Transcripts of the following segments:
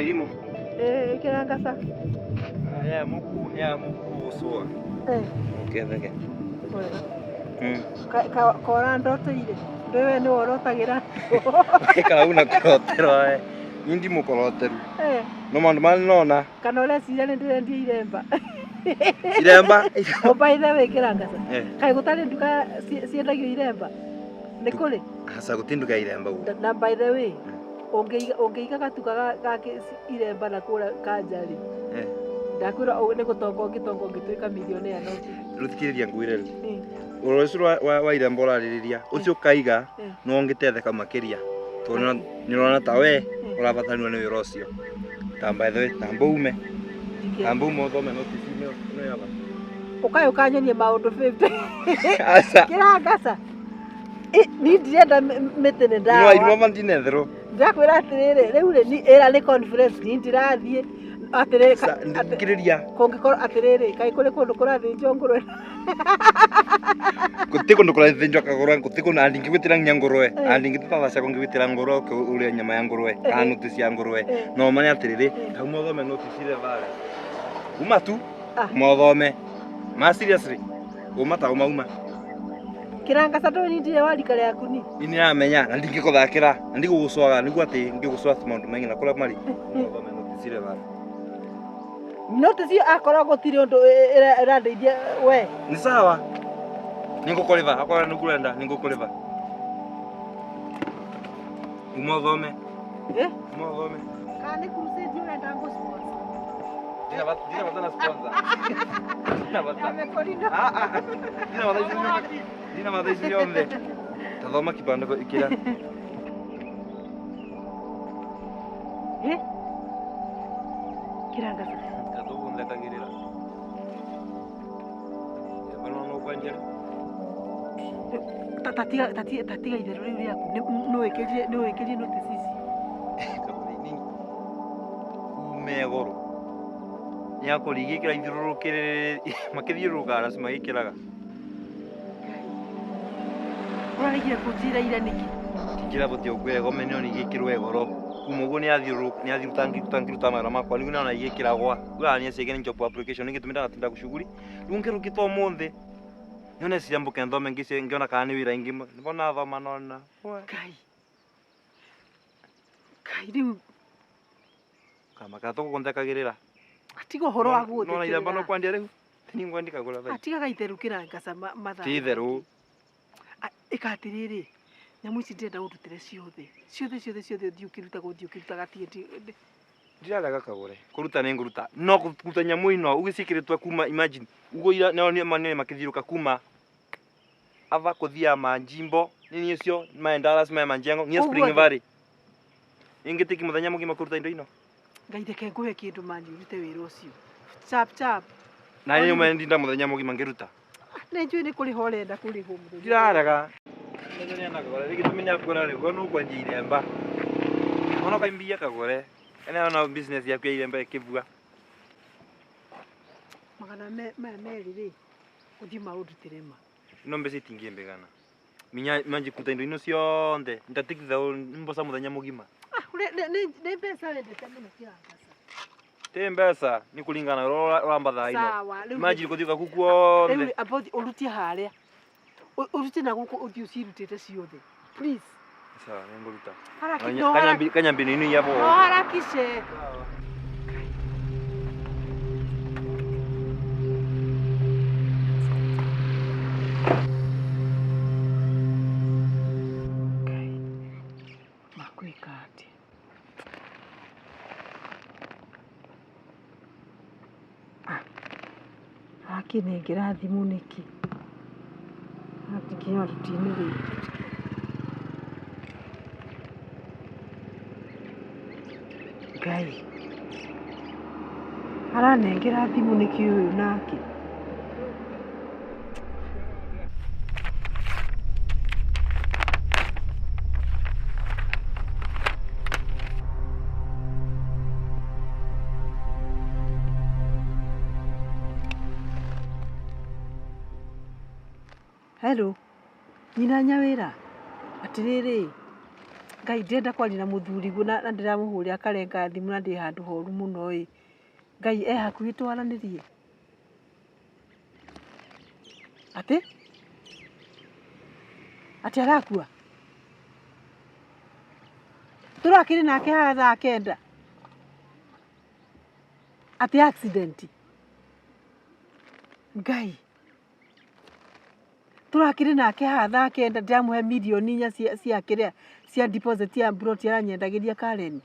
Irimũ. Ĩĩ kĩrangaca. Ya muku ya muku gũcũa. Eh. Ũketheke. Wega. Kora ndoteire. Ndũĩ we nĩwe ũrotagĩra. Kana una kũroterwo we. Niĩ ndi mũkoroteru. Eh. No maũndũ marĩa nona. Kana ũreciria nĩ ndĩrendia iremba. Iremba. Oh, by the way kĩrangaca. Eh. Kaĩ gũtarĩ nduka ciendagio iremba? Nĩ kũrĩ? Aca gũtirĩ nduka ya iremba gũkũ. Na by the way, ũngĩiga gatuka ga iremba na kũrĩa kanja rĩ, Eh. ndakwĩra nĩ gũtonga ũngĩtonga ũngĩtuĩka millionaire no ũtige. Rĩu thikĩrĩria ngwĩre rĩu. Eh. Ũhoro ũcio wa iremba ũrarĩrĩria ũcio ũkaiga Eh. no ũngĩtetheka makĩria tondũ nĩ ũrona ta we ũrabatarania nĩ wĩra ũcio. Ta by the way, tamba ume. Njike. Tamba ume ũthome notice ĩno ya bata. Ũkaĩ ũkanyonia maũndũ 50. Aca. Kĩrangaca. Ni ndirenda mĩtĩ nĩ No ndawa. iruma ndinetherwo. Ndakwĩra atĩrĩrĩ, rĩu rĩ ni ĩra nĩ conference ni ndirathiĩ. Atĩrĩrĩ, Thikĩrĩria. kũngĩkorwo atĩrĩrĩ, kaĩ kũrĩ kũndũ kũrathĩnjwo ngũrwe? Gũtirĩ kũndũ kũrathĩnjwo kagũrwe, gũtirĩ kũndũ na ndingĩgwĩtĩra nginya ngũrwe. Na ndingĩtĩra thaa ciakwa ngĩgwĩtĩra ngũrwe ũke ũrĩe nyama ya ngũrwe kana nũti cia ngũrwe. No ũmenye atĩrĩrĩ, kauma ũthome notice ĩrĩa barĩa. Uma tu, uma ũthome. Ma seriously, uma ta uma uma. Kĩrangaca ndũĩ ni ndirĩ wa rika rĩaku ni. Niĩ nĩramenya na ndingĩkũthakĩra na ndigũgũcwaga nĩguo atĩ ngĩgũcwa maũndũ maingĩ na kũrĩa marĩ. Uma ũthome notice ĩrĩa barĩa. Notice ĩyo akorwo gũtirĩ ũndũ ĩrandeithia we. Nĩ sawa. Nĩngũkũrĩha, akorwo nĩguo ũrenda nĩngũkũrĩha. Uma ũthome. Eh? Uma ũthome. Kana nĩ crusade ũrenda ngũ sponsor? Ndina bata na sponsor. Ndina bata. Ya Mekorino. Ah, ah. Ndina bata icio ciothe. Ndina bata icio ciothe. Ta thoma kibandĩko ĩkĩra. Eh? Kĩrangaca. Gatũgũthekagĩrĩra. Iremba no ũkwanjia rĩu. Tatiga itherũ rĩu rĩaku. Nĩ wĩkĩrire notice ici. Ume goro. Nĩakũrĩ igĩkĩra ithiũrũrũkĩrĩrĩ makĩthiũrũrũkaga nacio magĩkĩraga. Ũraregire kũnjĩra ira nĩkĩ? Ndingĩrabotia gũkwĩra gome nĩyo igĩkĩrwo goro. Kuma ũguo nĩathiũrũta ngĩruta mawĩra makwa rĩu nĩona igĩkĩragwa. Rĩu nĩaciĩke nĩ job application nĩgĩtũmĩte ndatinda gũcuguri. Rĩu ngĩrũkĩte ũmũthĩ. Nĩone ciria mbũke thome ngĩona kana nĩ wĩra ingĩ mbona thoma nona. Ngai. Ngai rĩu Kama gatũgũthekagĩrĩra. tiga ũhoro wa Nona iremba no gũthekĩrĩra. kwandia rĩu. Ti ngwandĩka gũra thaa. Tigaga itherũ kĩrangaca mathaa. Ti itherũ. Ĩka atĩrĩrĩ, nyamũ ici ndĩrenda ũndutĩre ciothe. Ciothe ciothe ciothe ũthiĩ ũkĩrutaga ũthiĩ ũkĩrutaga tiĩ Ndirarega kagũre. Kũruta nĩ ngũruta. No kũruta nyamũ ino ũgĩciĩkĩrĩtwo kuma imagine. Ũguo ira nĩo nĩ makĩthiũrũka kuma ava kũthia manjimbo nini ũcio mae Dallas mae manjengo nginya Ũguo Spring thĩ. Valley. Ingĩtĩki mũthenya mũgima kũruta indo ino. Ngai reke ngũhe kĩndũ mani ũrute wĩra ũcio. Chap chap. Na niĩ ũmenye ndinda mũthenya mũgima ngĩruta. Nĩ njũĩ nĩ kũrĩha ũrenda kũrĩhwo mũthenya. Ndirarega. Gĩtũmi nĩ akũra rĩu no kwanjia iremba. Ona ũkaimbia kagũre. Ene ona business yaku ya iremba ĩkĩbua. Magana maya merĩ rĩ, ũthiĩ maũndutĩre ma. Ino mbeca itingĩmbĩgana. Minya manji kuruta indo ino ciothe. Ndatikitha mboca mũthenya mũgima. Ah, nĩ mbeca wendete mũno kĩrangaca. Ti mbeca nĩ kũringana na ũrĩa ũramba thaa ino. Sawa, rĩu Imagine gũthiũka kuu kuothe. rĩu amba ũthiĩ ũrutie harĩa. Ũrutie na gũkũ ũthiĩ ũcirutĩte ciothe. Please. Sawa, nĩngũruta. Haraki, no haraki, Kanyambini ino yabo. no harakishe. Ngai, makwĩka atĩa? Ah, arakĩnengera thimũ nĩkĩ? Nginya ruti-inĩ rĩngĩ. Ngai, aranengera thimũ nĩkĩ ũyũ nake? Hello, nyina Nyawĩra, atĩrĩrĩ, Ngai ndĩrenda kwaria na mũthuri guo na ndĩramũhũrĩra akarenga thimũ na ndĩ handũ horu mũno ĩ. Ngai e hakuhĩ twaranĩrie. Atĩ? Atĩ arakua? Tũrakĩrĩ nake haha thaa 9. Atĩ accident. Ngai. Tũrakĩrĩ nake haha thaa 9 ndĩramũhe mirioni 4 cia kĩrĩa cia deposit ya mburoti aranyendagĩria Karen.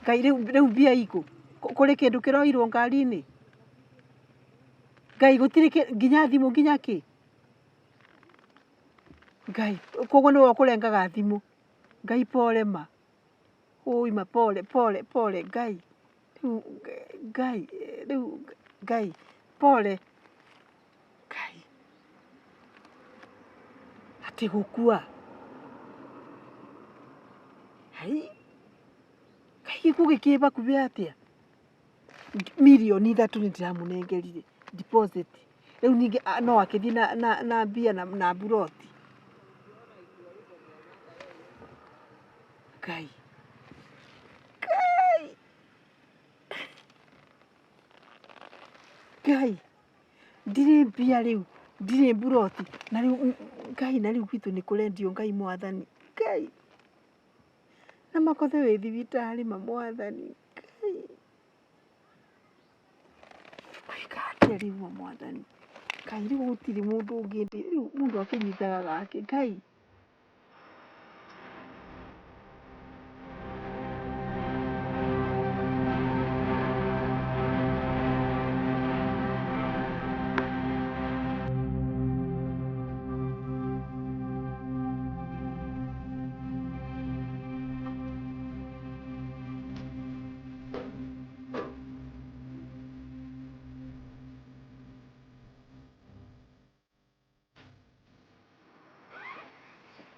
Ngai rĩu mbia ikũ? Kũrĩ kĩndũ kĩroirwo ngari-inĩ? Ngai gũtirĩ nginya thimũ nginya kĩ? Ngai koguo nĩwe ũkũrengaga thimũ. Ngai pole ma. Ũi ma pole pole pole Ngai. Rĩu Ngai rĩu Ngai pole. Ngai. Atĩ gũkua. Hai. Ngai gĩkuũ gĩkĩ hakuhĩ atĩa? Mirioni 3 nĩ ndĩramũnengerire deposit. Rĩu ningĩ no akĩthiĩ na mbia na mburoti. Ngai. Ngai. Ngai. Ndirĩ mbia rĩu, ndirĩ mburoti. Na rĩu Ngai na rĩu gwitũ nĩ kũrendio Ngai mwathani. Ngai. Na makothe wĩ thibitarĩ ma mwathani. Ngai. Ngwĩka atĩa rĩu ma mwathani? Ngai rĩu gũtirĩ mũndũ ũngĩ rĩu mũndũ akĩnyitaga gake. Ngai.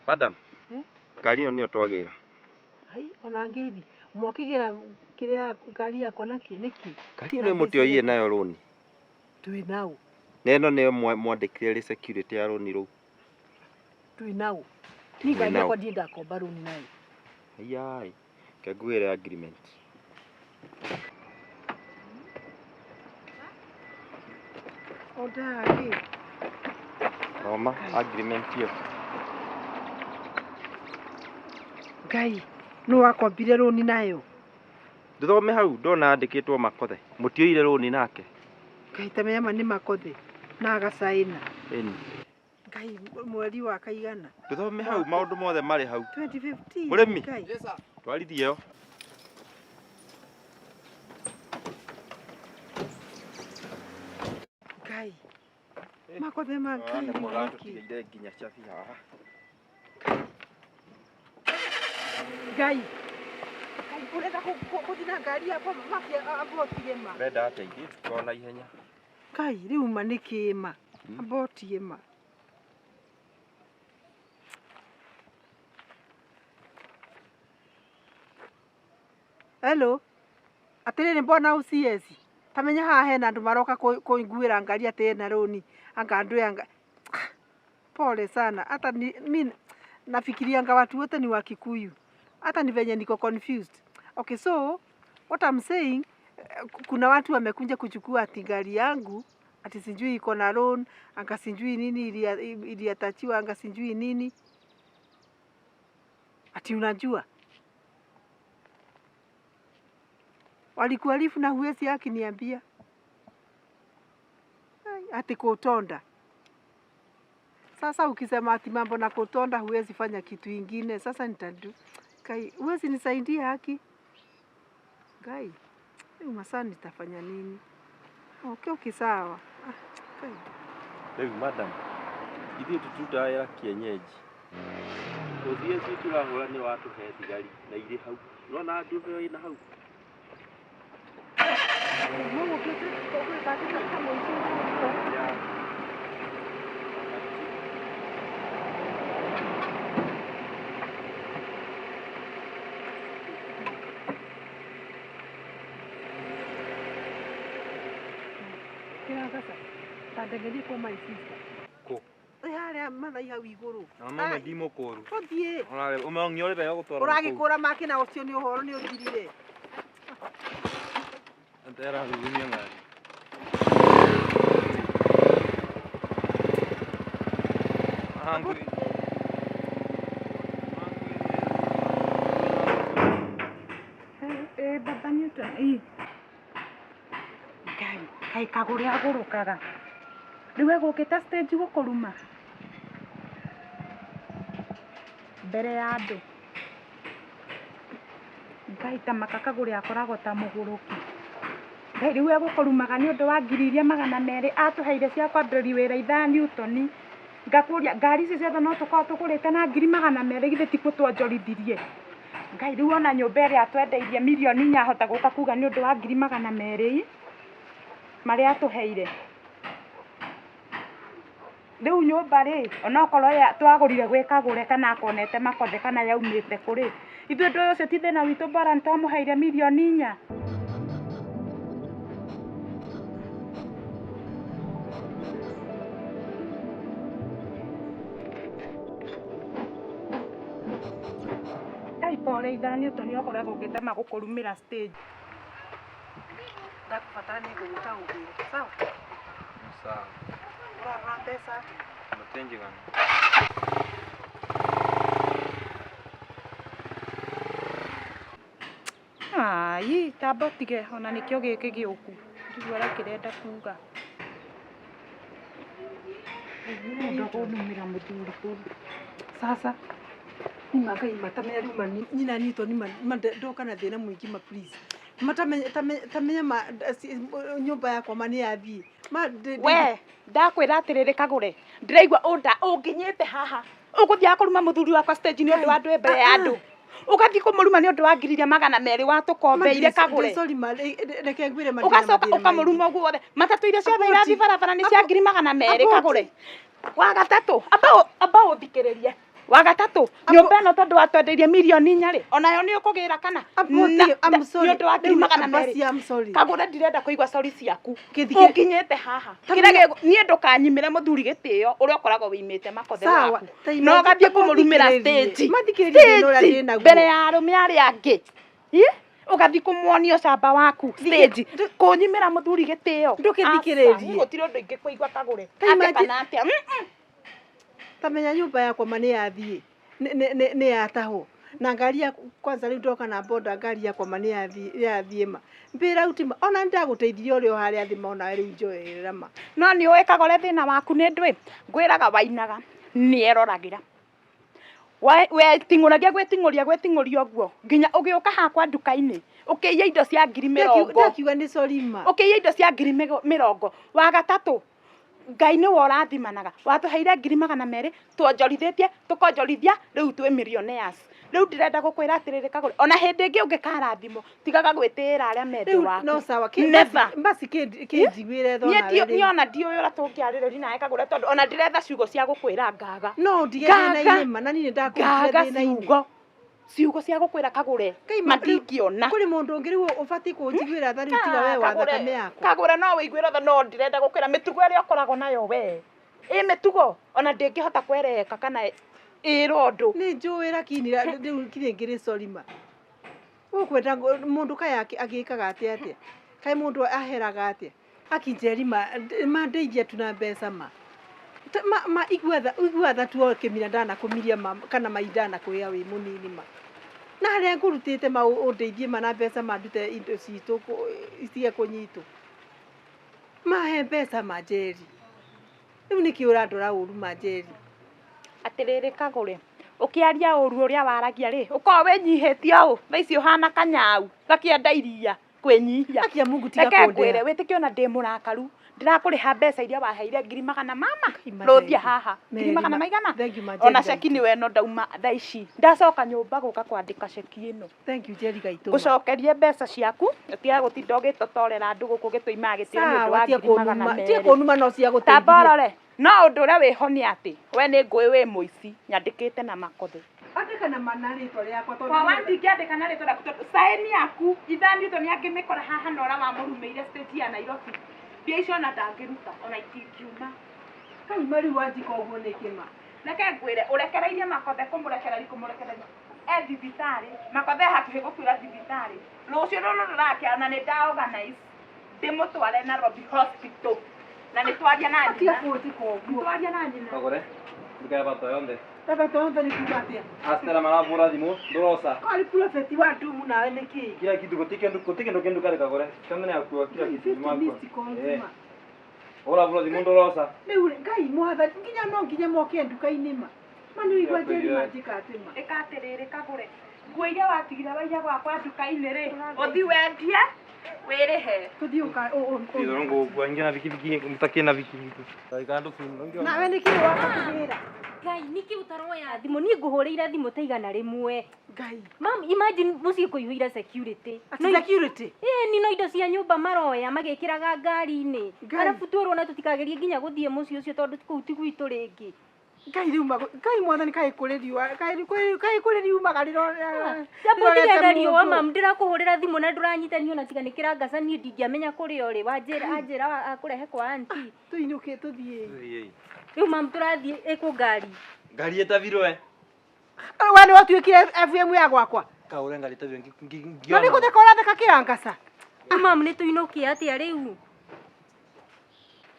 Madam, ngari ĩyo nĩyo twagĩra. Hai, ona ngeithi. Mwakĩgĩra kĩrĩa ngari yakwa nakĩ nĩkĩ? Ngari ĩno mũtioyire nayo rũni. Twĩ nau. Na ĩno nĩyo mwandĩkire rĩ security ya rũni rũu. Twĩ nau. Ni ngari yakwa ndirĩ ndakomba rũni nayo. Aiyai, reke ngũgĩre agreement. Ondagi. Thoma agreement ĩyo. Ngai, nũ wakombire rũni nayo? Ndũthome hau ndona andĩkĩtwo Makothe. Mũtioire rũni nake. Ngai ta menya ma nĩ Makothe na agacaina. Ĩni. Ngai mweri wa kaigana. Ndũthome hau maũndũ mothe marĩ hau. 2015. Mũrĩmi. Ngai. Twarithie ĩyo. Ngai. Makothe ma Ngai. Nĩ mũratũtigĩire nginya cabi haha. Ngai. Ngai ũrenda gũthiĩ na ngari yakwa makia ambotie ma. Ũrenda atĩa ithuĩ tũkorwo na ihenya. Ngai rĩu ma nĩ kĩ ma? Ambotie ma. Hello. Atĩrĩrĩ mbona OCS. Ta menya haha hena andũ maroka kũnguĩra ngari atĩ ena rũni. Anga andũ anga. Pole sana. Hata mi nafikirianga watu wote ni wa Kikuyu. Hata ni venye niko confused. Okay, so what I'm saying, kuna watu wamekuja kuchukua ati gari yangu, ati sijui iko na loan, anga sijui nini iliatachiwa, anga sijui nini. Ati unajua? Walikualifu na huwezi akiniambia. Ati kutonda. Sasa ukisema ati mambo na kutonda huwezi fanya kitu ingine. Sasa nitadu. Kai, huwezi nisaidia haki. Ngai, rĩu masaa nitafanya nini? Okay, okay, sawa. Ah, Ngai. Rĩu madam, ithuĩ tũtirutaga wĩra kienyeji. Ũthiĩ ci tũrahũra nĩ watũhe thigari na irĩ hau. Nĩwona ndume ĩyo ĩna hau? Mũgũkĩte gwĩka atĩ ta mũici ũguo. Kĩragaca. Tandengerie kwa my sister. Kũ? Ĩ harĩa mathai hau igũrũ. Na mama ndimũkũru. Tũthiĩ. Ũmeong'i ũrĩ wega gũtwara. Ũragĩkũra make na ũcio nĩ ũhoro nĩ ũthirire. Atera rugumia ngari. Hungry. Baba Newton, Ngai, kaĩ kagũre agũrũkaga. Rĩu egũkĩte stage gũkũruma mbere ya andũ. Ngai ta maka kagũre akoragwo ta mũgũrũki. Ngai rĩu egũkũrumaga nĩ ũndũ wa ngiri iria 200 atũheire cia kwambĩrĩria wĩra ithaa Newton. Ngakũria ngari icio ciothe no tũkorwo tũgũrĩte na ngiri 200 githĩ tikuo twonjorithirie. Ngai rĩu ona nyũmba ĩrĩa atwendeirie mirioni 4 ahota gũka kuga nĩ ũndũ wa ngiri 200 marĩa atũheire. Rĩu nyũmba rĩ onokorwo twagũrire gwĩ Kagũre kana akonete makothe kana yaumĩte kũrĩ ithuĩ ũndũ ũyũ ũcio ti thĩna witũ bora nĩtwamũheire mirioni 4. Ai pole ithaa Newton okorwo egũkĩte magũkũrumĩra stage. Ndakũbatara nĩ ngũgũta ũngĩra. Sawa? Sawa. Ũrarora mbeca atĩa? Matenjigana. Ai, tamba ũtige ona nĩkĩo gĩkĩ gĩũku. Ndigua ũrĩa kĩrenda kuga. Mũndũ akũnumĩra mũthuri kũndũ. Sasa nima Ngai matamenya rĩu ma nyina Newton ma ndoka na thĩna mũingĩ ma please. Matamenya tamenya ma nyũmba yakwa ma nĩ yathiĩ. Ma We ndakwĩra atĩrĩrĩ Kagũre, ndĩraigua ũnginyĩte haha. Ũgũthiaga kũruma mũthuri wakwa stage nĩ ũndũ wa andũ mbere ya andũ. Ũgathiĩ kũmũruma nĩ ũndũ wa ngiri iria 200 watũkombeire Kagũre. Sorry ma reke ngwĩre ma Ũgacoka ũkamũruma ũguo wothe. Matatũ iria ciothe irathiĩ barabara nĩ cia ngiri 200 Kagũre. Wa gatatũ, amba ũthikĩrĩrie. Wa gatatũ, nyũmba ĩno tondũ watwendeirie mirioni 4 rĩ, onayo nĩ ũkũgĩra kana? I'm sorry. Nĩ ũndũ wa ngiri 200. Kagũre ndirenda kũigua sorry ciaku. Ũnginyĩte haha. Kĩrĩa niĩ ndũkanyimĩre mũthuri gĩtĩo ũrĩa ũkoragwo wĩimĩte makothe waku. No ũgathiĩ kũmũrumĩra stage. Mbere ya arũme arĩa angĩ. Ũgathiĩ kũmuonia ũcamba waku stage. Kũnyimĩra mũthuri gĩtĩo. Ndũkĩthikĩrĩrie. Gũtirĩ ũndũ ingĩkũigua Kagũre. Atĩa kana atĩa. Tamenya nyũmba yakwa ma nĩ yathiĩ nĩ yatahwo na ngari yakwa kwanza rĩu ndoka na boda ngari yakwa ma nĩ yathiĩ ma mbĩra uti ma ona nĩndagũteithirie ũrĩ o harĩa thĩ ma ona rĩu njoerera ma. No nĩ ũĩ Kagũre thĩna waku nĩ ndũĩ ngwĩraga wainaga nĩeroragĩra. Weting'ũragia gwĩting'ũria ũguo nginya ũgĩũka hakwa nduka-inĩ ũkĩiya indo cia ngiri 20. Ndakiuga nĩ sorry ma. Ũkĩiya indo cia ngiri 20. Wa gatatũ Ngai nĩwe ũrathimanaga watũheire ngiri 200 tuonjorithĩtie tũkonjorithia rĩu twĩ millionaires. Rĩu ndĩrenda gũkwĩra atĩrĩrĩ Kagũre ona hĩndĩ ĩngĩ ũngĩkarathimwo tigaga gwĩtĩĩra arĩa me thĩ waku. No sawa basi kĩnjiguĩre tho nawe. Niĩ ona ndiũĩ ũrĩa tũngĩarĩrĩria nawe Kagũre tondũ ona ndĩretha ciugo cia gũkwĩra ngaga. No ndige thĩna-inĩ ma na niĩ nĩndakũrutire thĩna-inĩ. Ciugo cia gũkwĩra Kagũre matingĩona. Kũrĩ mũndũ ũngĩ rĩu ũbatiĩ kũnjiguĩra tha rĩu tiga we wa thakame yakwa. Kagũre no wĩiguĩre tha no ndĩrenda gũkwĩra mĩtugo ĩrĩa ũkoragwo nayo we. Ĩ mĩtugo ona ndĩngĩhota kwereka kana ĩrwo ũndũ. Nĩ njũĩ lakini rĩu kinya ngĩrĩ sorry ma. Ũkwenda mũndũ kaĩ agĩkaga atĩa atĩa? Kaĩ mũndũ aheraga atĩa? Akinjeri ma ndeithia tu na mbeca ma. Ma igua tha tu o kĩmira ndanakũmiria ma kana mai ndanakwĩra wĩ mũnini ma. Na harĩa ngũrutĩte ma ũndeithie ma na mbeca ma ndute indo citũ itige kũnyitwo. Mahe mbeca ma Njeri. Rĩu nĩkĩ ũrandora ũru ma Njeri? Atĩrĩrĩ Kagũre, ũkĩaria ũru ũrĩa waragia rĩ, ũkoragwo wĩnyihĩtie ũũ, thaa ici ũhana kanyau gakĩenda iria kwĩnyihia. Akia Mungu tiga Reke kũndera. ngwĩre wĩtĩkie ona ndĩ mũrakaru ndĩrakũrĩha mbeca iria waheire ngiri magana mama Ngai rũthia haha ngiri magana maigana Thank you ma Njeri. ona ceki nĩwe ĩno ndauma thaa ici ndacoka nyũmba gũka kwandĩka ceki ĩno. Thank you Njeri Gaitũ. Ngũcokerie mbeca ciaku ũtiga gũtinda ũgĩtotorera andũ gũkũ gĩtũimaga gĩtĩo nĩ ũndũ wa Sawa, ngiri 200. tia kũnuma no cia Tamba gũteithirie. ũrore no ũndũ ũrĩa wĩho nĩ atĩ we nĩ ngũĩ wĩ mũici nyandĩkĩte na makothe. Andĩka na mana rĩtwa rĩakwa tondũ Kwa ndingĩandĩka na rĩtwa rĩaku tondũ saini yaku ithaa Newton angĩmĩkora haha na ũrĩa wamũrumĩire stage ya Nairobi mbia icio ona ndangĩruta ona itingiuma. Kai ma rĩu wanjika ũguo nĩkĩ ma? Reke ngwĩre ũrekereirie Makothe kũmũrekereria e thibitarĩ. Makothe hakuhĩ gũkuĩra thibitarĩ. Rũciũ rũrũ rũrakĩa na nĩ nda organize ndĩmũtware Nairobi Hospital. Na nĩ twaria na Tiga nyina. kũnjĩka ũguo. Twaria na nyina. Kagore nduka ya bata yonthe. Baba tonthe nĩ kuga atĩa? Astela marabura thimu ndũroca. Kwari prefect wa ndumu nawe nĩkĩ? Kila kitu gũtirĩ kĩndũ kĩndũ karĩ Kagore. Kĩndũ nĩ akua kila kitu Fifty nĩ makua. missed calls Eh. ma. Ũrabura thimũ ndũroca. Rĩu rĩ, Ngai mwathani nginya no nginya moke nduka-inĩ ma. Ma nĩ ũigua Njeri manjĩka atĩ ma. Ĩka atĩrĩrĩ Kagũre, nguo iria watigire waiya gwakwa nduka-inĩ rĩ, ũthiĩ wendie wĩrĩhe. Tũthiĩ ũka Ithoro ngũkua ingĩ na bikibiki mũtakĩ na bikibiki. Nawe nĩkĩ waka kũgĩra? Ngai nĩkĩ ũtaroya thimũ niĩ ngũhũrĩire thimũ ta 100. Ngai. Mam, imagine mũciĩ kũihũire security. Ati security. Ĩĩ ni no indo cia nyũmba maroya magĩkĩraga ngari-inĩ. Ngai. Arabu twĩrwo na tũtikagerie nginya gũthiĩ mũciĩ ũcio tondũ kũu ti gwitũ rĩngĩ. Ngai rĩu Ngai mwathani kaĩ kũrĩ riũa kaĩ kũrĩ riumaga Jambo ndirenda riũa mam, ndĩrakũhũrĩra thimũ na ndũranyitanio na tiga nĩ kĩrangaca niĩ ndingĩamenya kũrĩa ũrĩ. Wanjĩra anjĩra akũrehe kwa auntie. Tũinũke tũthiĩ. Rĩu mam tũrathiĩ ĩkũ ngari. Ngari ĩtabirwo. We nĩ watuĩkire FM ya gwakwa. Kagore ngari ĩtabirwo. Na nĩ gũtheka ũratheka kĩrangaca. Rĩu mam nĩ tũinũkie atĩa rĩu?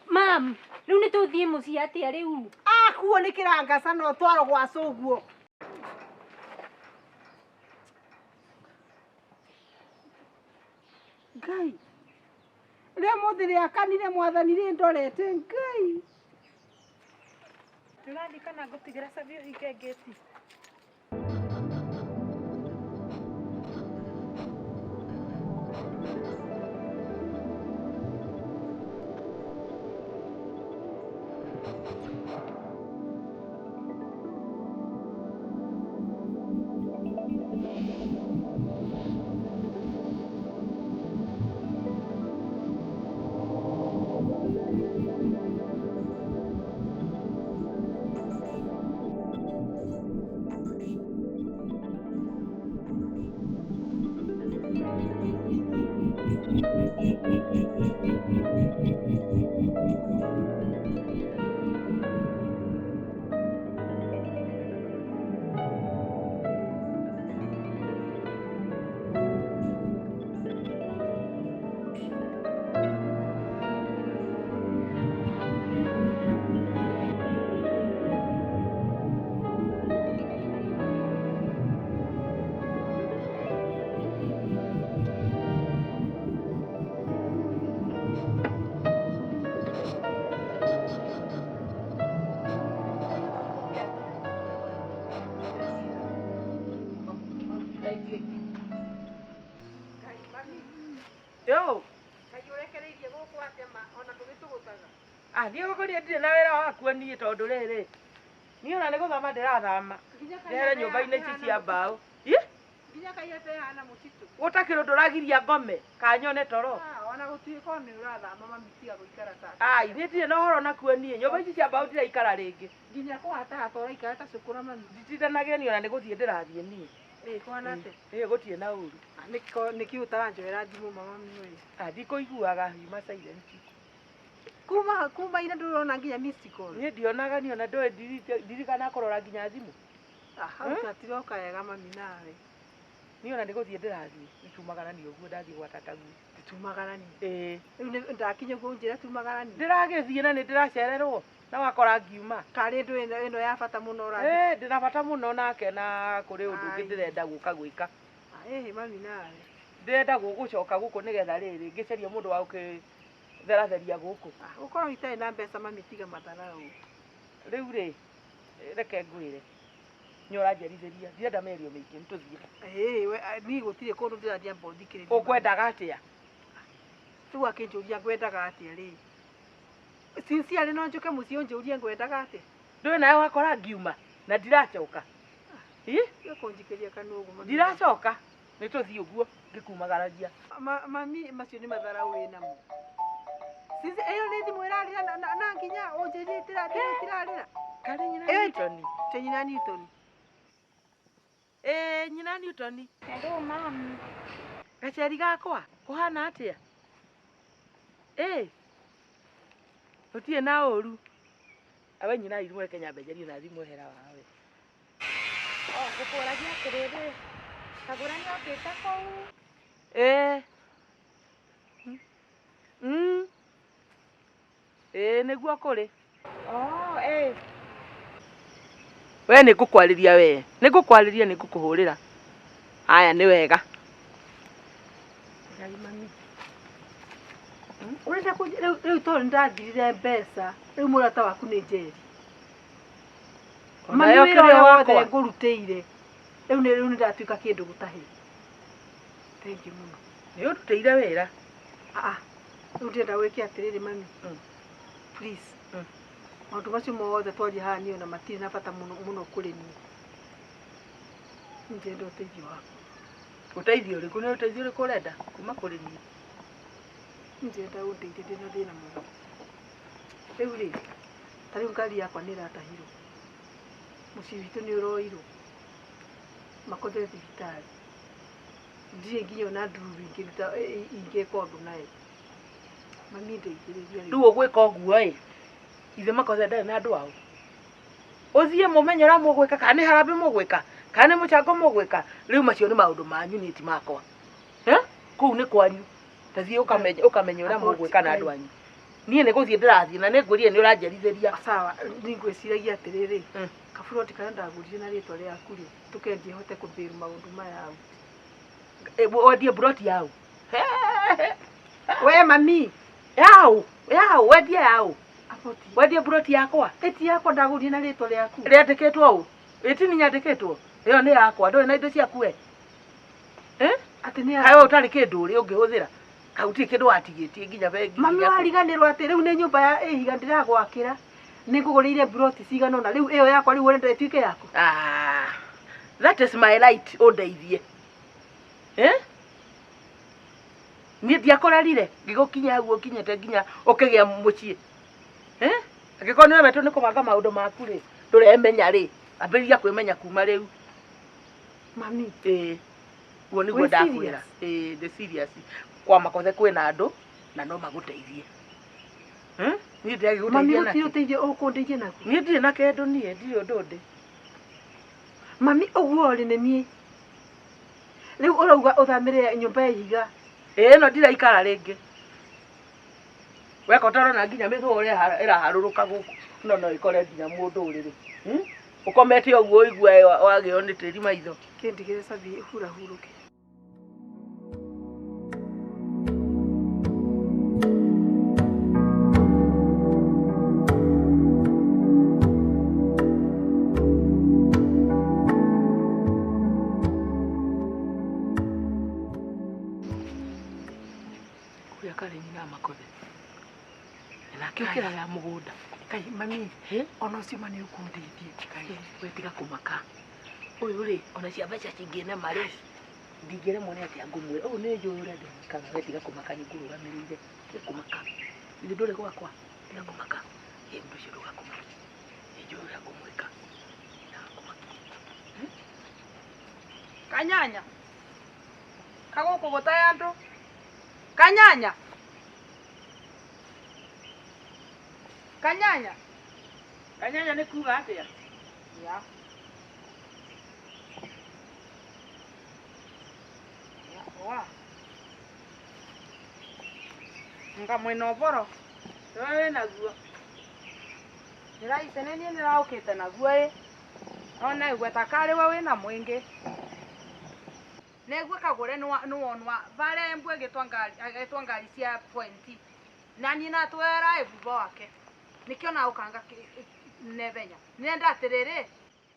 Mam, rĩu nĩ tũthiĩ mũciĩ atĩa rĩu? Akuo nĩ kĩrangaca no twaro gwa cũguo. Ngai. Rĩa mũthĩ rĩakanire mwathani rĩ ndorete Ngai. Ndũrathiĩ kana ngũtigĩra cabi ũhinge ngĩti? Yo. Ngai ũrekereirie gũkũ atĩa ma ona tũgĩtũgũtaga. Ah, niĩ gũkũria ndirĩ na wĩra wakuo niĩ tondũ rĩrĩ. Niĩ ona nĩ gũthama ndĩrathama. Ndehere nyũmba-inĩ ici cia mbaũ. Ĩ? Nginya kaiyete hana mũtitũ. Gũtakĩrĩ ũndũ ũragiria ngome kanyone toro. Ona gũtuĩka nĩ ũrathama mami tiga gũikara ta. Ai, niĩ ndirĩ na ũhoro nakuo niĩ. Nyũmba ici cia mbaũ ndiraikara rĩngĩ. Nginya kũhatahata ũraikara ta cũkũra mami. Nditindanagia niĩ ona nĩ gũthiĩ ndĩrathiĩ niĩ. Ĩ kwana atĩa? Ĩ gũtirĩ na ũru. Nĩkĩ ũtaranjoera thimũ mama mami? Ah, ndikũiguaga yuma silent. Kuma ira ndũrona nginya missed call. Niĩ ndionaga niĩ ona ndũĩ ndirikana kũrora nginya thimũ. Hau tatiroka wega mami nawe. Niĩ ona nĩ gũthiĩ ndĩrathiĩ. Nĩtumagarani ũguo ndathiĩ gwa tataguo. Tumagarani. Ĩĩ. Rĩu ndakinya ũguo ũnjĩre tumagarani. Ndĩragĩthiĩ na nĩ ndĩracererwo na wakora ngiuma. Karĩ ndũ ĩno ya bata mũno ũrathiĩ. Ĩĩ ndĩna bata mũno nake na kũrĩ ũndũ ũngĩ ndĩrenda gũka gwĩka. Ĩhĩ mami nawe. Ndĩrenda gũcoka gũkũ nĩgetha rĩrĩ ngĩcaria mũndũ wa gũkĩtheratheria gũkũ. Ũkorwo itarĩ na mbeca mami tiga matharau. Rĩu rĩ reke ngwĩre. Nĩ ũranjerithĩria ndirenda mĩario mĩingĩ nĩ tũthiĩ. Ĩĩ we niĩ gũtirĩ kũndũ ndĩrathiĩ amba ũthikĩrĩrie. Ũkwendaga atĩa? Rĩu akĩnjũria ngwendaga atĩa rĩ? Sincerely no njũke mũciĩ ũnjũrie ngwendaga atĩa? Ndũĩ nawe wakora ngiuma na ndiracoka. Ĩ? Tiga kũnjikĩria kanua ũguo mami. Ndiracoka. Nĩ tũthiĩ ũguo ngĩkumagaragia. Mami macio nĩ matharau wĩ namo. Since ĩyo nĩ thimũ ĩrarĩra na nginya ũnjĩrie ĩtirarĩra. Karĩ nyina Newton. Te nyina Newton. Ĩĩ nyina Newton. Hello mami. Gaceri gakwa kũhana atĩa? Ĩĩ. Gũtirĩ na ũru. Awe nyina ithimwe Kenya mbenjerie na thimũ hera wawe. Oh, ngũkũragia atĩrĩrĩ, Kagũra nĩokĩte kũu? Ĩĩ. Ĩĩ nĩguo kũrĩ. Oh, ĩĩ. We nĩ ngũkwarĩria we. Nĩ ngũkwarĩria nĩ ngũkũhũrĩra. Haya nĩ wega. Ngai mami. Ũrenda kũ rĩu tondũ nĩndathirire mbeca, rĩu mũrata waku nĩ njeri. Mami Onayo wĩra kĩrĩa ũrĩa wothe wakwa. ngũrutĩire, rĩu nĩ rĩu nĩndatuĩka kĩndũ gũtahĩ. Thank you mũno. Nĩ ũndutĩire wĩra. Ah, rĩu ndĩrenda wĩke atĩrĩrĩ mami. Please. Maũndũ macio mothe twaria haha niĩ ona matirĩ na bata mũno mũno kũrĩ niĩ. Niĩ ndĩrenda ũteithio waku. Ũteithio ũrĩkũ? Nĩ ũteithio ũrĩkũ ũrenda kuma kũrĩ niĩ? Niĩ ndĩrenda ũndeithie ndĩna thĩna mũno. Rĩu rĩ, ta rĩu ngari yakwa nĩ ĩratahirwo. Mũciĩ witũ nĩ ũroirwo. Makothe thibitarĩ. Ndirĩ nginya ona ndururu ingĩruta ingĩka ũndũ nayo. Mami ndeithĩrĩria Rĩu ũgwĩka ũguo ĩ, ithe Makothe ndarĩ na andũ ao. Ũthiĩ mũmenye ũrĩa mũgwĩka kana nĩ harambee mũgwĩka kana nĩ mũchango mũgwĩka. Rĩu macio nĩ maũndũ manyu niĩ ti makwa. Kũu nĩ kwanyu. Ta thiĩ ũkamenye ũkamenye ũrĩa mũgwĩka na andũ anyu. Niĩ nĩ gũthiĩ ndĩrathiĩ na nĩ ngwĩrire nĩ ũranjerithĩria. Sawa, nĩ ngwĩciragia atĩrĩrĩ, kaburoti karĩa ndagũrire na rĩtwa rĩaku rĩ, tũkendie hote kũbĩrũ maũndũ maya au. Wendie buroti yau. We mami. Yau, yau, wendie yau. Wendie buroti yakwa. Ĩti yakwa ndagũrire na rĩtwa rĩaku. Rĩandĩkĩtwo ũ? Ĩti nĩ nyandĩkĩtwo. Ĩyo nĩ yakwa, ndũrĩ na indo ciaku we. Atĩ nĩ Kaĩ we ũtarĩ kĩndũ ũrĩ ũngĩhũthĩra? Kaĩ gũtirĩ kĩndũ watigĩtie nginya bengi. Mami wariganĩrwo atĩ rĩu nĩ nyũmba ya ĩhiga ndĩragwakĩra. Nĩ ngũgũrĩire buroti cigana ũna. Rĩu ĩyo yakwa rĩu ũrenda ĩtuĩke yaku. Ah, that is my right ũndeithie. Niĩ ndiakũrerire ngĩgũkinya hau ũkinyĩte nginya ũkĩgĩa mũciĩ. Angĩkorwo nĩ ũremetwo nĩ kũbanga maũndũ maku rĩ, ndũremenya rĩ, ambĩrĩria kwĩmenya kuma rĩu. Mami. Ĩĩ. Guo nĩguo Wĩ ndakwĩra. serious? Ĩĩ, ndĩ serious. Kwa Makothe kwĩna andũ na no magũteithie. Niĩ Mami ndĩragĩgũteithia gũtirĩ nakĩ? ũteithio ũkũndeithia naguo. Niĩ ndirĩ na kĩndũ niĩ, ndirĩ ũndũ ndĩ. Mami ũguo rĩ nĩ niĩ. Rĩu ũrauga ũthamĩre nyũmba ya ihiga. Ĩĩ ĩno ndiraikara rĩngĩ. Weka ũtarona nginya mĩthũa ĩraharũrũka gũkũ. No no ĩkore nginya mũndũ ũrĩrĩ. Ũkomete ũguo ũigue wagĩo nĩ tĩri maitho. Kĩndigĩre cabi hurahurũke. Ũrĩa karĩ nyina Makothe. Nake ũkĩra ya mũgũnda. Kai mami, ona ũcio ma nĩ ũkũndeithia. Kai, we tiga kũmaka. Ũyũ rĩ, ona cia mbeca cingĩnema rĩ, ndingĩremwo nĩ atĩa ngũmwĩra. Ũyũ nĩ njũĩ ũrĩa ndĩmwĩkaga, we tiga kũmaka nĩ ngũrũgamĩrĩire. Tiga kũmaka. Ithe ndũrĩ gwakwa. Tiga kũmaka. Ĩ ũndũ ũcio ndũgakũmakie. Nĩ njũĩ ũrĩa ngũmwĩka. Ndagakũmakia. Kanyanya. Kagũkũ gũtae andũ. Kanyanya. Kanyanya. Kanyanya nĩ kuga atĩa? Ya. Ya, wa. Nga mwena ũboro. Wewe wĩnaguo. Ndĩraise nĩ niĩ ndĩraũkĩte naguo ĩ. No naigua ta karĩ we wĩna mũingĩ. Negue kagũre nĩwonwa vare mbwe ĩgĩtwa ngari cia pointi. Na niĩ natwera ĩbuba wake. Nĩkĩo na ũkanga nebenya. Nenda atĩrĩrĩ,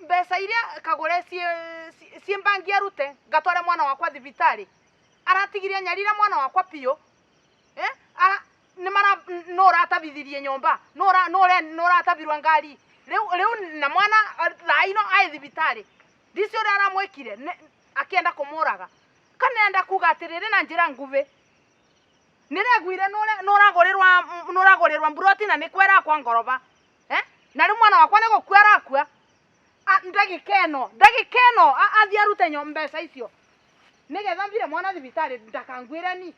mbeca iria kagũre ciĩ mbangi arute ngatware mwana wakwa thibitarĩ. Aratigirie nyarire mwana wakwa piũ. Nĩ mara no ũratabithirie nyũmba, no ũratabirwo ngari. Rĩu na mwana thaa ino aĩ thibitarĩ. Ndici ũrĩa aramwĩkire akĩenda kũmũraga. Kana enda kuga atĩrĩrĩ na njĩra nguhĩ. Nĩreguire nũragũrĩrwa mburoti na nĩkwera kwa ngoroba. Na rĩu mwana wakwa nĩgũkua arakua. Ndagĩka ĩno athiĩ arute mbeca icio. Nĩgetha mbire mwana thibitarĩ ndakanguĩre ni.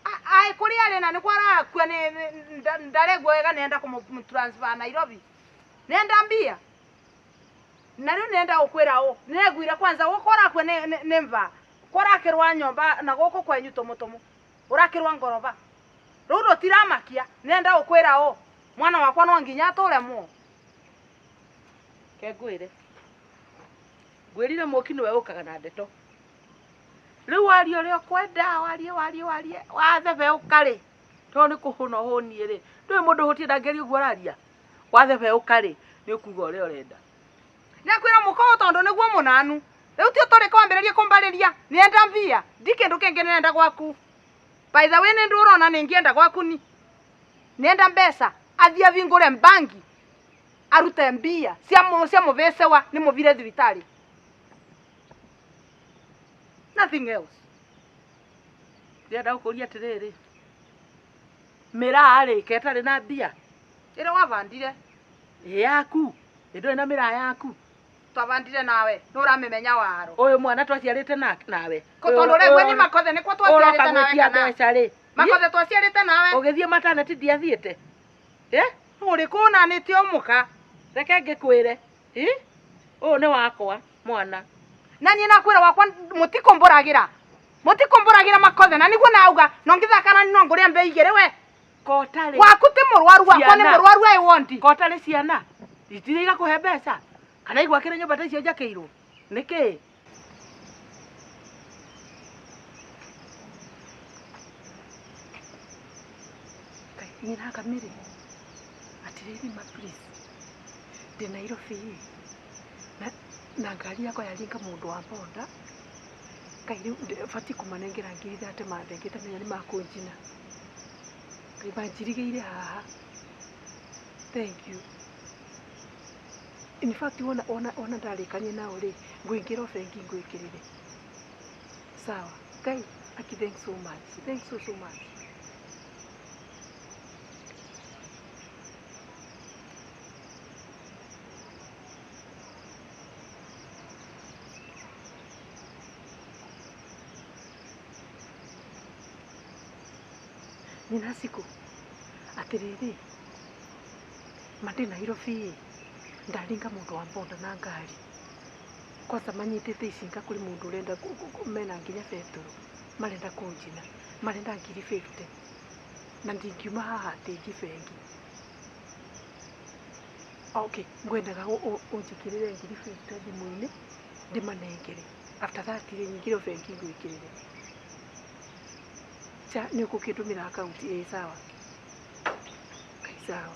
Aĩ kũrĩa arĩ na nĩkuo arakua nĩ ndaregua wega nĩenda kũmũ transfer Nairobi. Nenda mbia. Na riu nenda ukwira u. Negwira kwanza gukora kwe ne mva. Korakirwa nyomba na guku kwenyu tumutumu. Urakirwa ngoroba. Riu ndutiramakia. Nenda ukwira u. Mwana wakwa no nginya ature muo. Ke ngwire. Ngwirire muki niwe ukaga na ndeto. Riu warie uria ukwenda warie warie warie wathebe ukari. To ni kuhuna hunie ri. Ndui mundu hutie ndangeria uguo araria. Wathebe ukari ni ukuga uria urenda. Nakwira mukowo tondu niguo munanu. Riu ti turi kwambiriria kumbariria. Nienda mbia. Ndi kindu kingi nenda gwaku. By the way ni ndurona ningienda gwaku ni. Nienda mbeca athie avingure mbangi. Arute mbia cia muvesewa ni muvire thibitari. Nothing else. Ndĩrenda gũkũria atĩrĩrĩ. Mĩraa rĩ ketarĩ na mbia. Ĩrĩa wavandire. Ĩ yaku. Ndũrĩ na mĩraa yaku. Twavandire nawe. Nũramĩmenya waro. Ũyũ mwana twaciarĩte nawe. Tondũ ũraigua ni makothe nĩkuo twaciarĩte nawe kana. Mbeca rĩ. Makothe twaciarĩte nawe. Ũgĩthiĩ mataneti ndiathiĩte. Eh? Ũrĩ kũnanĩtie mũka. Reke ngĩkwĩre. Ũyũ nĩ wakwa mwana. Na niĩ nakwĩra wakwa mũtikũmbũragĩra. Mũtikũmbũragĩra makothe na nĩguo nauga no ngĩthakana no ngũrĩa mbei igĩrĩ we. Kotarĩ. Waku ti mũrwaru wakwa nĩ mũrwaru I want. Kotarĩ ciana. Itirĩ igakũhe mbeca. Kana igwakĩre nyũmba ta icio njakĩirwo. Nĩkĩ? Nyina Kamiri. Atiriri ma please. Ndi Nairobi. Na ngari yakwa yaringa mundu wa bonda. Ngai riu bati kumanengera ngiri thate mathengete menya ni makunjina. Ngai manjirigeire haha. Thank you. In fact wona ona ona ndarikanie nao ri ngwingira bengi ngwikirire. Sawa. Ngai aki thanks so much. Thanks so so much. Nyina siku atiriri mandi Nairobi ndaringa mundu wa bonda na ngari kwanza manyitite icinga kuri mundu urenda mena nginya beturu marenda kunjina marenda ngiri 50 na ndingiuma haha atingi bengi. Okay, ngwendaga unjikirire ngiri 50 thimu-inĩ ndimanengere after that rĩ nyingire bengi ngwikirire. Cha ni ukukindumira account ĩ sawa. Kai sawa.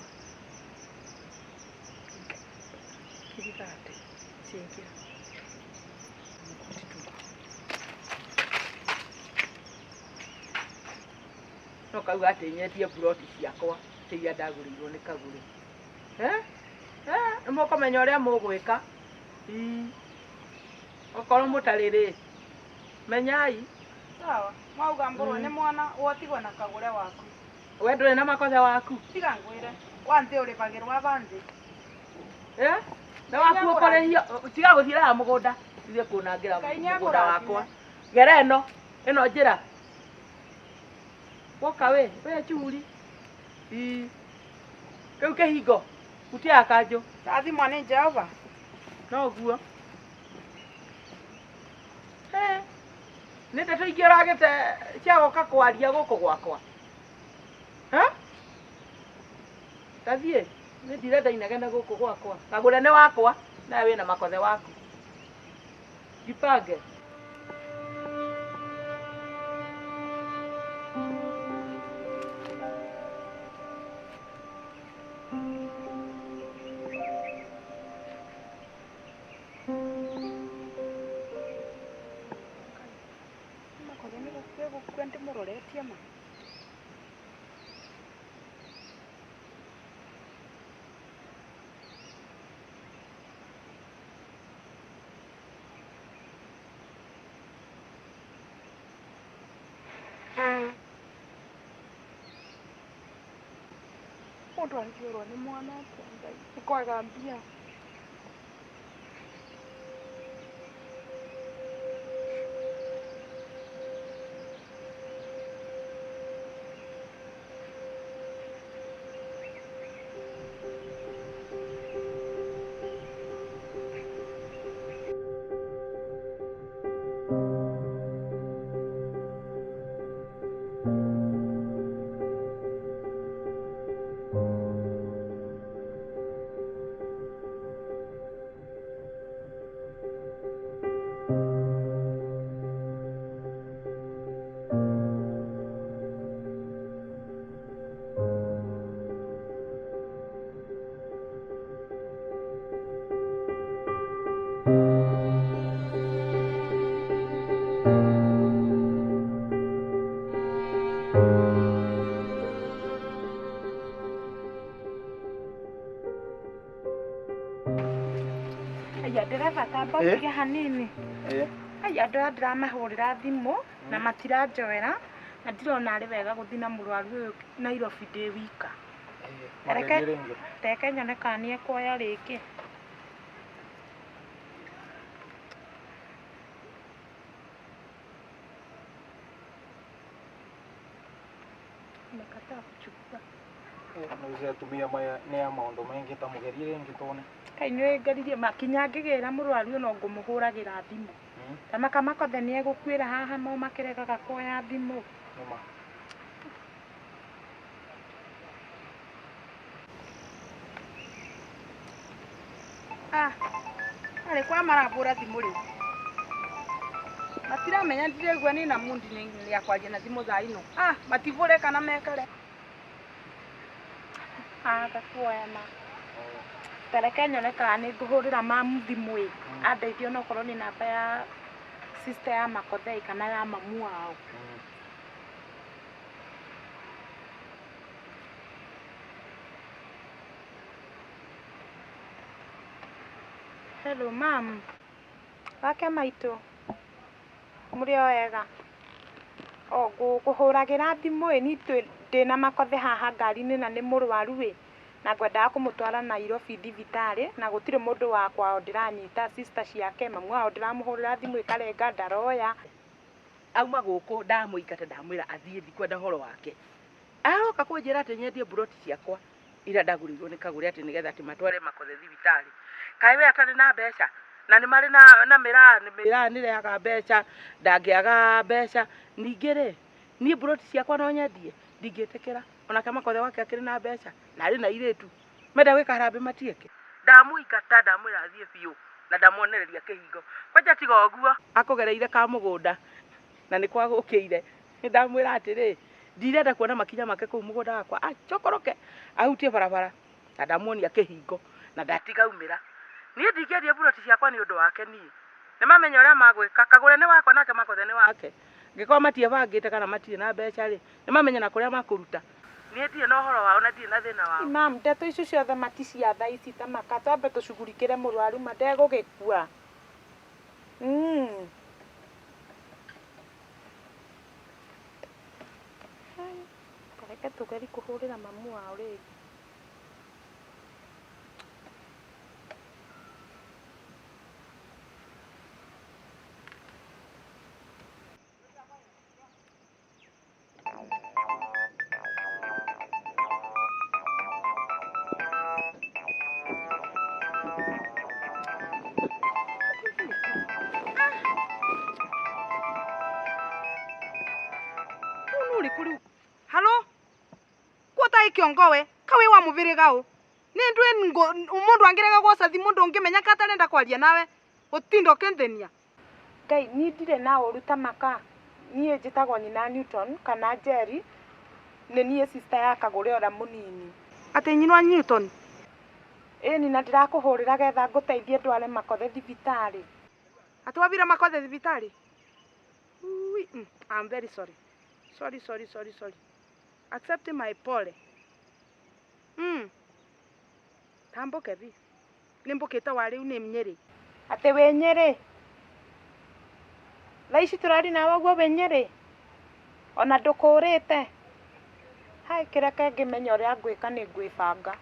Ngiri thate ciingira. No kauga atĩ nyendie buroti ciakwa iria ndagũrĩirwo nĩ Kagũrĩ. Eh? Eh, nĩmũkũmenya ũrĩa mũgwĩka. Okorwo mũtarĩ rĩ, menyai. Sawa. Mwauga mbũrwo nĩ mwana wotigwo na Kagũre waku. We ndũrĩ na makothe waku. Tiga ngwĩre. Wanthĩ ũrĩbagĩrwo abanthĩ. Eh? Na waku ũkũrĩhio tiga gũthiĩra mũgũnda. Ithuĩ kũnangĩra mũgũnda wakwa. Gera ĩno, ĩno njĩra. Woka we, we churi. Kĩu kĩhingo. Hutia kanjũ. Ndathimwo nĩ Jehova. No guo. Eh. Nĩ ndeto ingĩ ũragĩte cia gũka kwaria gũkũ gwakwa. Ha? Tathiĩ, nĩ ndirenda inegene gũkũ gwakwa. Kagũre nĩ wakwa, nawe wĩna makothe waku. Jipange. Ndimuroretie ma. Mundu angĩũrwo nĩ mwana atĩa Ngai nĩ kwaga mbia. Aya ndereba tamba Eh? ũtige hanini. Eh. Aya andũ aya ndĩramahũrĩra thimũ na matiranjoera na ndirona arĩ wega gũthiĩ na mũrwaru ũyũ Nairobi ndĩ wika. Reke reke nyone kana nĩ ekuoya rĩngĩ. Amekataa kuchukua. Nauze atumia maya nĩ a maũndũ maingĩ ta mũgerie rĩngĩ tuone. Kaĩ nĩ ngeririe makinya ngĩgĩra mũrwaru ũyũ no ngũmũhũragĩra thimũ. Tamaka makothe nĩ egũkuĩra haha mo makĩregaga kuoya thimũ. Nĩma. Ah, arĩ kwa marambũra thimũ rĩu matiramenya ndiregua nĩ na mundi nĩ akwaria na thimũ thaa ino. Ah, matibũre kana mekare. Aga kuoya ma. Tareke nyone kana nĩ ngũhũrĩra mamu thimũ ĩ andeithie onokorwo nĩ namba ya sister ya Makothei kana ya mamu wao. Hello mam. Wake maitũ. Mũrĩ o ega. O ngũkũhũragĩra thimũ ĩ ni ndĩna Makothe haha ngari-inĩ na nĩ mũrwaru ĩ na ngwendaga kũmũtwara Nairobi thibitarĩ na gũtirĩ mũndũ wa kwao ndĩranyita sister ciake mamu wao ndĩramũhũrĩra thimũ ĩkarenga ndaroya. Auma gũkũ ndamũingata ndamwĩra athiĩ ndikwenda ũhoro wake. Aroka kũnjĩra atĩ nyendie mburoti ciakwa iria ndagũrĩirwo nĩ Kagũre atĩ nĩgetha atĩ matware Makothe thibitarĩ. Kaĩ we atarĩ na mbeca na nĩ marĩ na mĩraa mĩraa nĩrehaga mbeca ndangĩaga mbeca. Ningĩ rĩ niĩ mburoti ciakwa no nyendie ndingĩtĩkĩra onake Makothe wake akĩrĩ na mbeca na arĩ na airĩtu menda gwĩka harambĩ matieke. Ndamũingata ndamwĩra athiĩ biũ na ndamuonereria kĩhingo kwanja tiga ũguo akũgereire ka mũgũnda na nĩ kwagũkĩire. Nĩ ndamwĩra atĩrĩ ndirenda kuona makinya make kũu mũgũnda wakwa acokoroke ahutie barabara na ndamuonia kĩhingo na ndatiga aumĩra. Niĩ ndingĩendia mburoti ciakwa nĩ ũndũ wake niĩ. Nĩ mamenya ũrĩa magwĩka Kagũre nĩ wakwa nake Makothe nĩ wake. Angĩkorwo matiebangĩte kana matirĩ na mbeca rĩ nĩ mamenya na kũrĩa makũruta. Niĩ ndirĩ na ũhoro wao na ndirĩ na thĩna wao. Mam, ndeto icio ciothe ma ti cia thaa ici ta maka twambe tũcugurikĩre mũrwaru ma ndegũgĩkua. Reke tũgerie kũhũrĩra mamu wao rĩngĩ. Halo? Kuota ikiongowe kawi wa mubiriga u ni ndwi mundu angirega gwoca thimu ndungimenya ka atarenda kwaria nawe utinda ukithenia. Ngai niĩ ndirĩ na ũru ta maka niĩ njĩtagwo nyina Newton kana Jerry nĩ niĩ sister ya Kagũre ũrĩa mũnini. Atĩ nyina wa Newton? Ĩni na ndĩrakũhũrĩra getha ngũteithie ndware Makothe thibitarĩ. Atĩ wabira Makothe thibitarĩ? Ui, I'm very sorry. Sorry, sorry, sorry, sorry. Accept my pole. Tamboke bi. Nĩ mbũkĩte wa rĩu nĩ Nyĩrĩ. Atĩ wĩ Nyĩrĩ? Thaa ici tũrari nawe ũguo wĩ Nyĩrĩ? Ona ndũkũrĩte? Hai kĩreke ngĩmenye ũrĩa ngwĩka nĩ ngwĩbanga.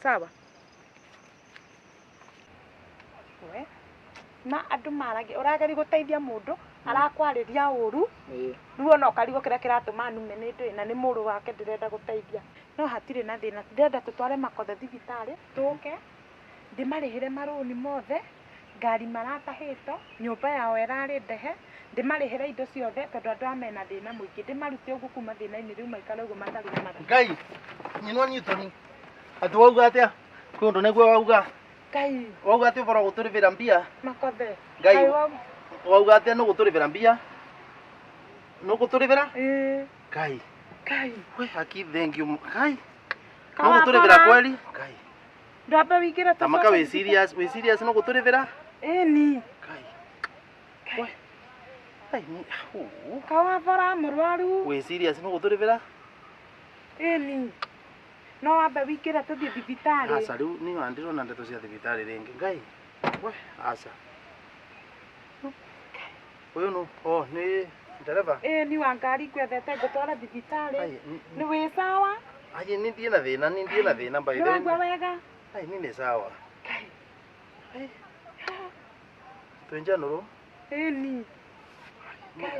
Sawa. We. Na andũ maragia ũrageria gũteithia mũndũ arakwarĩria ũru rĩu ona ũkarigwo kĩrĩa kĩratũma nume nĩ ndũĩ na nĩ mũrũ wake ndĩrenda gũteithia. No hatirĩ na thĩna ndĩrenda tũtware Makothe thibitarĩ tũke ndĩmarĩhĩre marũni mothe ngari maratahĩtwo nyũmba yao ĩrarĩ ndehe ndĩmarĩhĩre indo ciothe tondũ andũ aya mena thĩna mũingĩ ndĩmarute ũguo kuma thĩna-inĩ rĩu maikare ũguo matarĩ na matũ. Ngai nyinwa Newton atĩ wauga atĩa kwĩ ũndũ nĩguo wauga. Ngai wauga atĩ ũbora gũtũrĩbĩra mbia. Makothe. Ngai Ngai wa wauga atĩa nĩ gũtũrĩbĩra mbia nĩ gũtũrĩbĩra? Ĩĩ. Ngai. Ngai. We haki thank you Ngai. Kawa Nĩ gũtũrĩbĩra bora. kweli? Ngai. Ndwambe wingĩre Tamaka wĩ serious, wĩ serious no gũtũrĩvĩra? Ĩni. Kai. We. Ai ni. Huu. Kawathora mũrwaru. Wĩ serious no gũtũrĩvĩra? Ĩni. No wambe wingĩre tũthiĩ thibitarĩ. Aca rĩu niĩ ona ndirona ndeto cia thibitarĩ rĩngĩ. Ngai. We, aca. Ũyũ nũ? Oh, nĩ ndereba. Ĩni wa ngari ngwethete ngũtwara thibitarĩ. Ai, Nĩ wĩ sawa? Ai, ni ndiĩ na thĩna, ni ndiĩ na thĩna by Nĩ the waigua way. wega? Ai, ni nĩ sawa. Ai. Twĩnjanũrwo? Ĩni.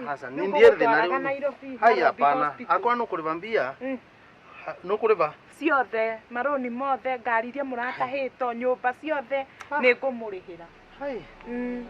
Aca, ni ndiĩ na thĩna Nĩngũgũtwaraga rĩu. Nairobi. Hai, Nairobi hapana. Hospital. Akorwo nĩ ũkũrĩva mbia, Mm. nĩ ũkũrĩva? Ciothe, marũni mothe, ngari iria mũratahĩtwo, nyũmba ciothe, nĩ ngũmũrĩhĩra. Hai. Mm.